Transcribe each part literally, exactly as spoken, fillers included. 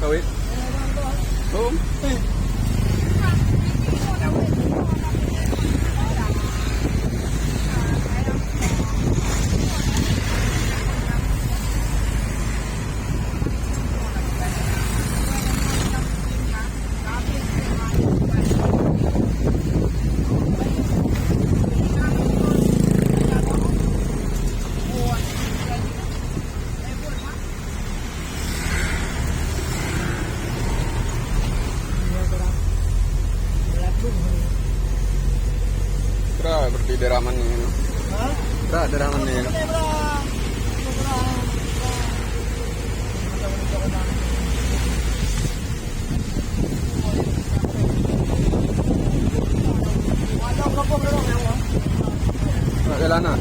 Kawit. Hum. Kira berarti daerah mana ni? Hah? Kira daerah mana ni? Nak jalan ah.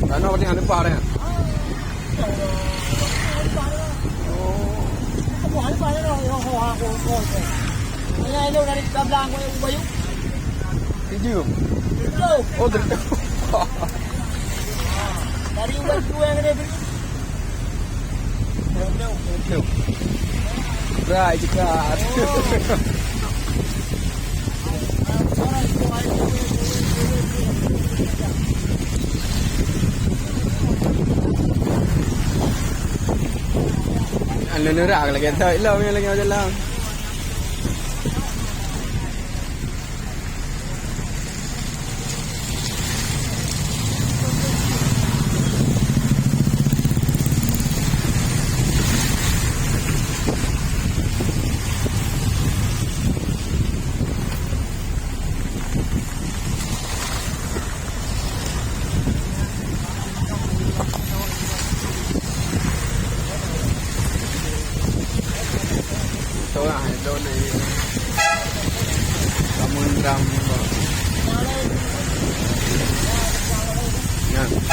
Sana berarti ada par ya. Oh. Tujuh. Oh, dari Dari ubat tu yang kena beli. Berai cekak. Anu nurah lagi tak lom yang lagi jalan. Itulah, itu ni. Kamu ram. Nah.